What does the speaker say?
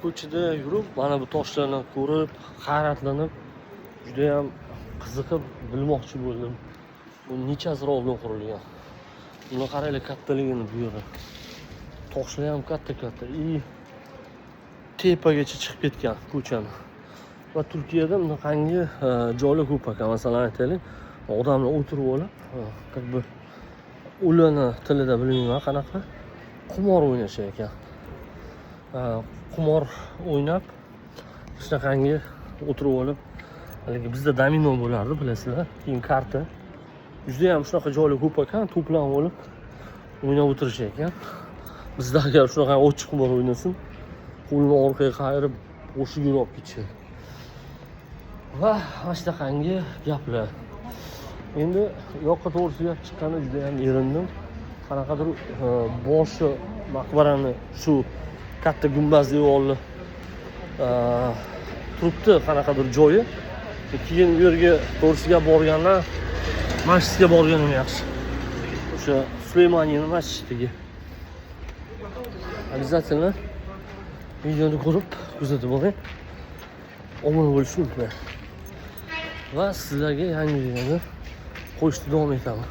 Ko'chada yurib, mana bu toshlarni ko'rib, hayratlanib, judayam qiziqib bilmoqchi bo'ldim. Bu necha asr oldin qurilgan. Buni qaranglar kattaligini bu yeri. Toshlar ham katta-katta. И tepagacha chiqib ketgan ko'chani. Va Turkiyada bunaqangi joylar ko'p ekan. Masalan, aytaylik, odamlar o'tirib olib, как бы ularni tilida bilmayman qanaqa, qumor o'ynashar ekan. Qumor o'ynab, shunaqangi o'tirib olib, haligi bizda domino bo'lardi, bilasizlar, keyin karta. Judayam shunaqa joylar ko'p ekan, to'planib olib o'ynab o'tirishar ekan. Bizda agar shunaqa ochiq qumor o'ynasin, qo'lini orqaga qayirib, boshiga urib ketishadi. Va mana shunaqangi gaplar. Endi u yoqqa to'g'risida gap chiqqanda judayam erindim. Qanaqadir boshi maqbarani shu katta gumbaz devorli turibdi qanaqadir joyi. Keyin u yerga to'g'risiga borganda masjidga borganim yaxshi. O'sha Sulaymoniyani masjidiga. Обязательно videoni ko'rib, kuzatib boring. Obuna bo'lishni unutmang. Va sizlarga yangi videoni qo'yishni davom etaman.